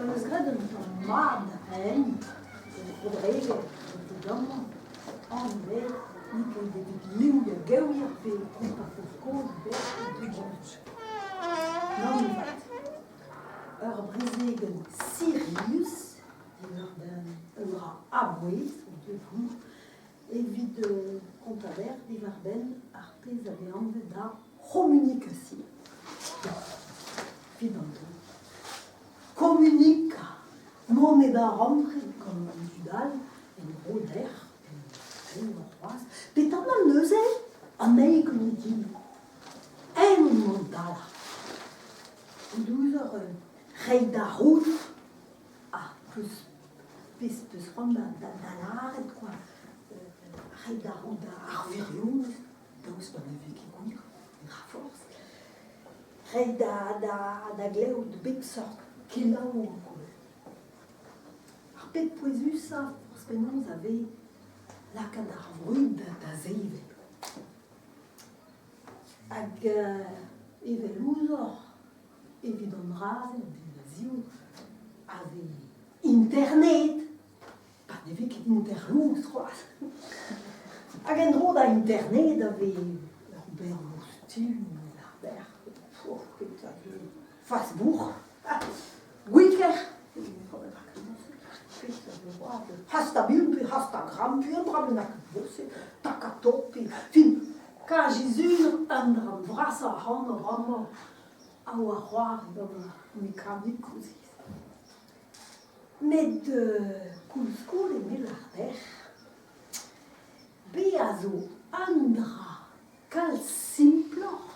Ma 'm eus graet un tamm mat da hent Bro-Dreger betek amañ, anv eo n'eo ket evit liv gevier pe kontañ kozh kozh Nann avat. Ur brezegenn sirius diwar-benn un dra a-bouez evit kontañ dec'h diwar-benn ar pezh a vez anvet da c'homunikasion. Ya, evit an dro. Komunikañ, mont e darempred gant an dud all en-dro dec'h, en c'hoazh, petamant neuze an eil gant egile. Eñ on dalc'h. Gouzout reiñ da c'hoût ha peus pezh peus c'hoant da lâret quoi. Reiñ da c'hoût ar wirionez, daoust ma ne vez ket gwir, ne ra forzh. Reiñ da glevout bep seurt kelaouoù quoi. Ar pep pouezusañ forzh penaos a vez lakaat ar vrud da sevel. Hag evel ouzoc'h evit an dra-se, an divaziou, a vez internet, pa ne vez ket interlouz c'hoazh. Hag en-dro da internet a vez ur bern ostilhoù ar bec'h, Facebook, Wiker, Hastabium pe Hastagram pe un dra bennak evel-se, Takato pe fin, kazi sur un dra vrasañ ac'hanoc'h amañ a oa c'hoari gant ar mekanikoù-se. Met koulskoude me 'lâr dec'h, bezañ zo un dra kalz simploc'h,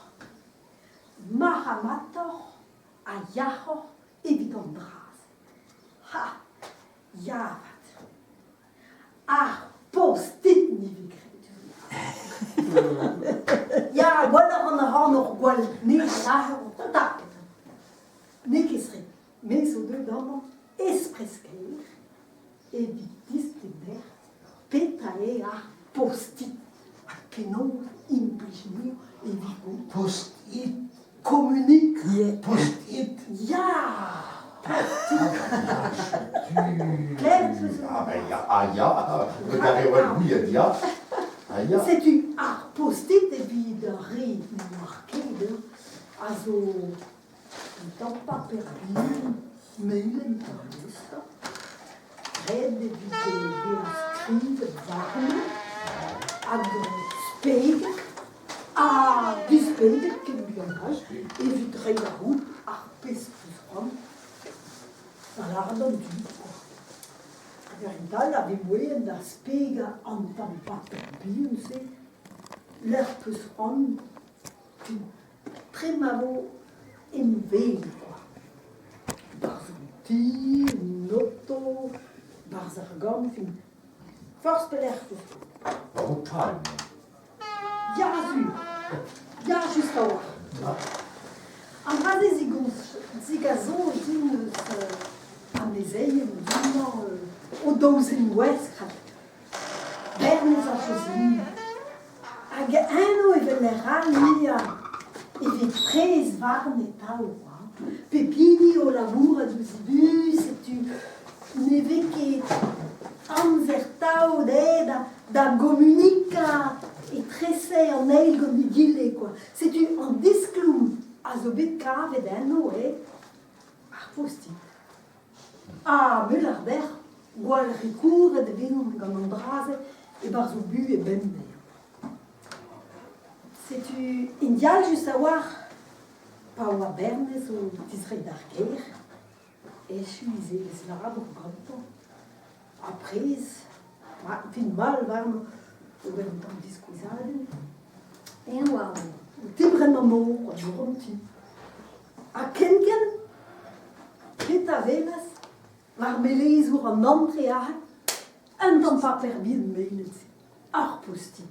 marc'hamatoc'h ha yac'hoc'h evit an dra-se. Ha ya avat! Ar post-it ne vez graet. Ya, gwelloc'h an ran hor gwall nevez aze tapet. N'eo ket re. Me zo deuet amañ espres-kaer evit displeg dec'h petra eo ar post-it ha penaos implij anezhañ evit goût. Post-it Communique. Post-it. Ya Post-it. Klevet 'peus Ah ben ya, ah ya, da re oa gouiet ya. Ah ya. Setu ar post-it evit ar re n'oar ket a zo un tamm paper bihan melen peurliesañ, ret evit bezañ skrivet warnañ hag speget ha dispeget ken buan all evit reiñ da c'hoût ar pezh 'peus c'hoant da lâret d'an dud kwa. Hag a-hend-all a vez moaien da spegañ an tamm paper bihan-se lec'h 'peus c'hoant Tre ma vo emveli kwa. 'Barzh an ti, en oto, 'barzh ar gambr, fin forzh pelec'h 'vo. Brutañ. Ya sur, ya just a-walc'h. An dra-se zigaso din eus amezeien du-mañ o daou zen gouestl. Bernez ar Josine. Hag eno evel er all muiañ e vez prez warne atav hein. Pep hini o labourat ouzh e du, setu ne vez ket amzer tav dezhe da gomunikañ etreze an eil gant egile kwa. Setu an diskloum a zo bet kavet eno eo ar post-it. Ha me 'lâr dec'h, gwall rekouret e vezont gant an dra-se e-barzh o buhez bemdez. Setu int just a-walc'h pa oa Bernez o tistreiñ d'ar gêr, echu e zevezh labour gantañ. Ha prez, fin mall warnañ ober un tamm diskouezadenn, eñ oa o tebren an nor, an nor an ti. Ha kenkent, petra 'welas war melezour an antre aze, un tamm paper bihan meinet-se, ar posti.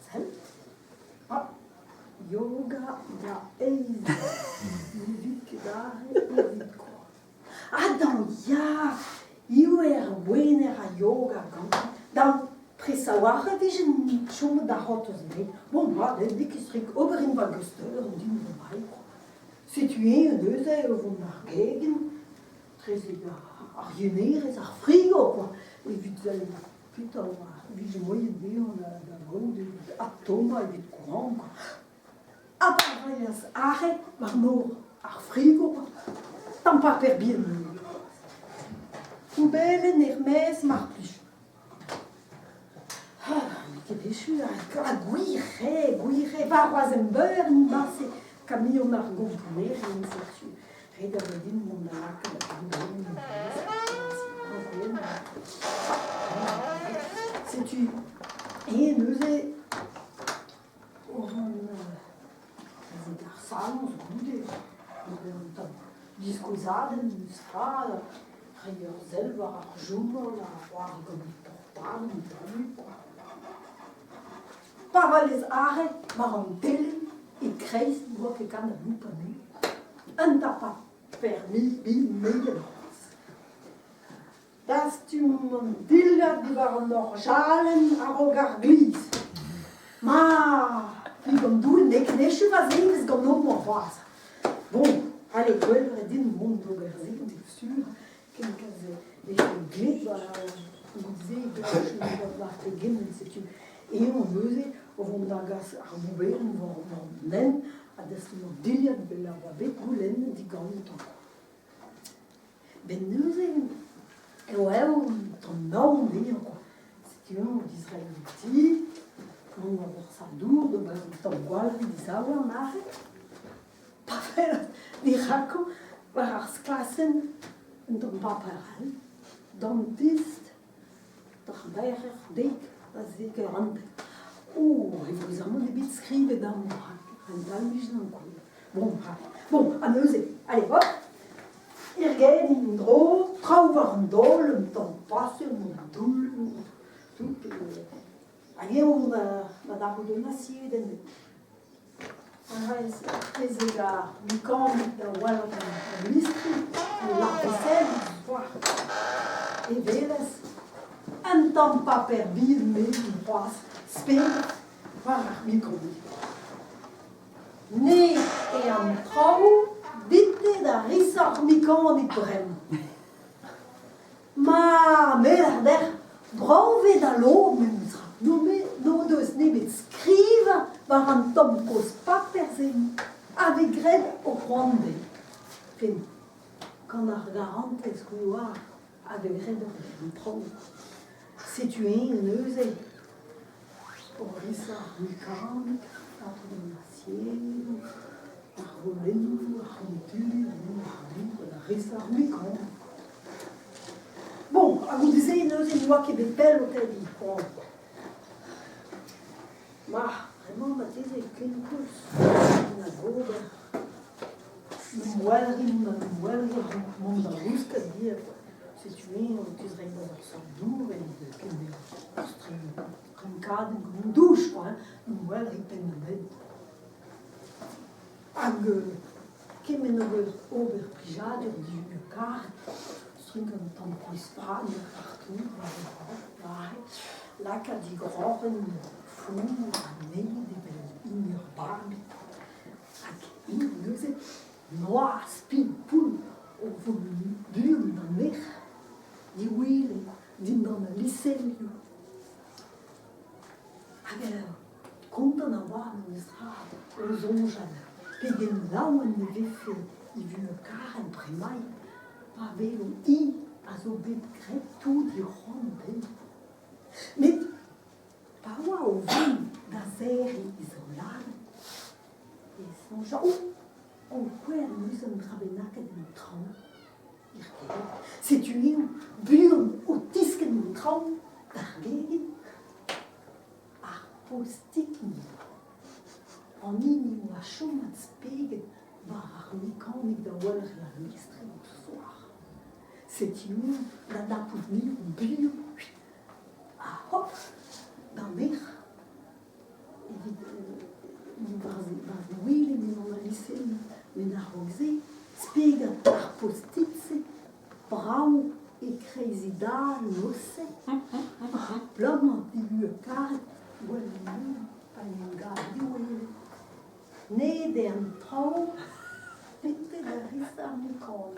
Sell, ah, yoga da eizh, ne vit ket aze evit kwa. Ah dañ ya, ivez ar Gwener a yoga gantañ, dañ prest a-walc'h e vijen chomet da c'hortoz anezhi. Bon, mat, n'eo ket strik, ober int va geusteurenn din bremaik. Setu eñ neuze o vont d'ar gegin. Trezek ar yenerez, ar frigo kwa, evit petra oa, vije moaien dezhañ da gaout evit adtommañ evit koan kwa. Ha pa reas arre war nor ar frigo kwa, tamm paper bihan. Poubellenn er-maez mar plij. Ah, n'eo ket echu, ha gwir eo, gwir eo, warc'hoazh em beur marse kamion ar gomponerien setu. Ret a vo din mont da lakaat ar goulenn Setu eñ neuze o vont d'ar saloñs goude ober un tamm diskouezadenn memes tra, reiñ ur sell war ar journal ha c'hoari gant portadoù un tammig kwa. Pa welez aze war an telenn e-kreiz ne oa ket kat da loupañ anezhi. Un tapad permi-mil c'hoazh. Dastum an dilhad diwar an orjalenn a-raok ar glizh. Ma, digant Doue n'eo ket echu va zevezh ganeomp c'hoazh. Bon, allez, gwelloc'h eo din mont d'ober se, sur. Kenkoulz e vefe gleb goude-se war pegement setu eñ neuze o vont da gas ar bouberenn war an hent ha dastum an dilhad evel a oa bet goulennet digantañ. Benn neuze eo ev an naon dezhañ kwa. Setu eñ o distreiñ en ti, mont war sal-dour d'ober un tamm gwalc'h dizaouarn aze. Pa fellas dirakañ war ar sklasenn un tamm paper all, dantist d'ar merc'her 10 da 10h50. Oh, eüruzamant eo bet skrivet amañ rak un tamm Bon, bon, ha neuze, allez hop, irgediñ en-dro, traoù war an daol, un tamm pase, un doull, tout. Hag eo ma darvoud un asiedenn. Ezed ar mekanik da walc'h an listri, al lave-vaisselle, e welez un tamm paper bihan melen c'hoazh speget war ar mekanik. Ne eo an traoù dit-te da risañ ar mekanik bremañ. Ma merc'h brav eo da lod memestra. N'o deus nemet skrivañ war an tamm kozh paper-se a vez graet o c'hoant dezhe. Ken gant ar garantez c'hwi 'oar a vez graet ur bern traoù. Setu-eñ neuze o risañ ar mekanik, ar asiedoù, ar rolennoù, ar c'hontuioù, ar risañ ar mekanik. Bon, ha goude-se neuze ne oa ket bet pell o tebriñ koan. Ma, bremañ marteze kenkoulz na gober. N'em welrin, n'em welrin a-raok mont da gousket ivez kwa. Setu-eñ o tizreiñ d'ober seurt dour evit kemer ur strinkadenn gant an douch kwa hein. N'em welrin penn-da-benn. Hag kement hoc'h eus ober plijadur diouzh karet, strinkañ un tamm c'hwezh-paner partout war lakaat digroc'hen flour ha nemet evel hini ur babig. Hag int neuze noazh pil-poull o vont buan d'an nec'h, diwelet dindan al liselioù. Hag kontant a oa memestra o soñjal pegen laouen e vefe e vuhez-karet bremaik pa welo hi a zo bet graet tout he c'hoant dezhi. Met pa oa o vont da serriñ e zaoulagad e soñja oh, ankouaet em eus un dra bennaket en traoñ. Setu eo buan o tiskenn an traoñ d'ar gegin. Ar postig-ni, an hini oa chomet speget war ar mekanik da walc'hiñ al listri o soar. Setu eo da dapout 'ni buan ha hop d'an nec'h evit war wele emañ al liseoù met a-raok-se spegañ ar post-it-se brav e-kreiz e dal neuze abalamour d'e vuiañ-karet gwell pa en em gav diwezhat. Ned eo an traoù betek ris an nikon.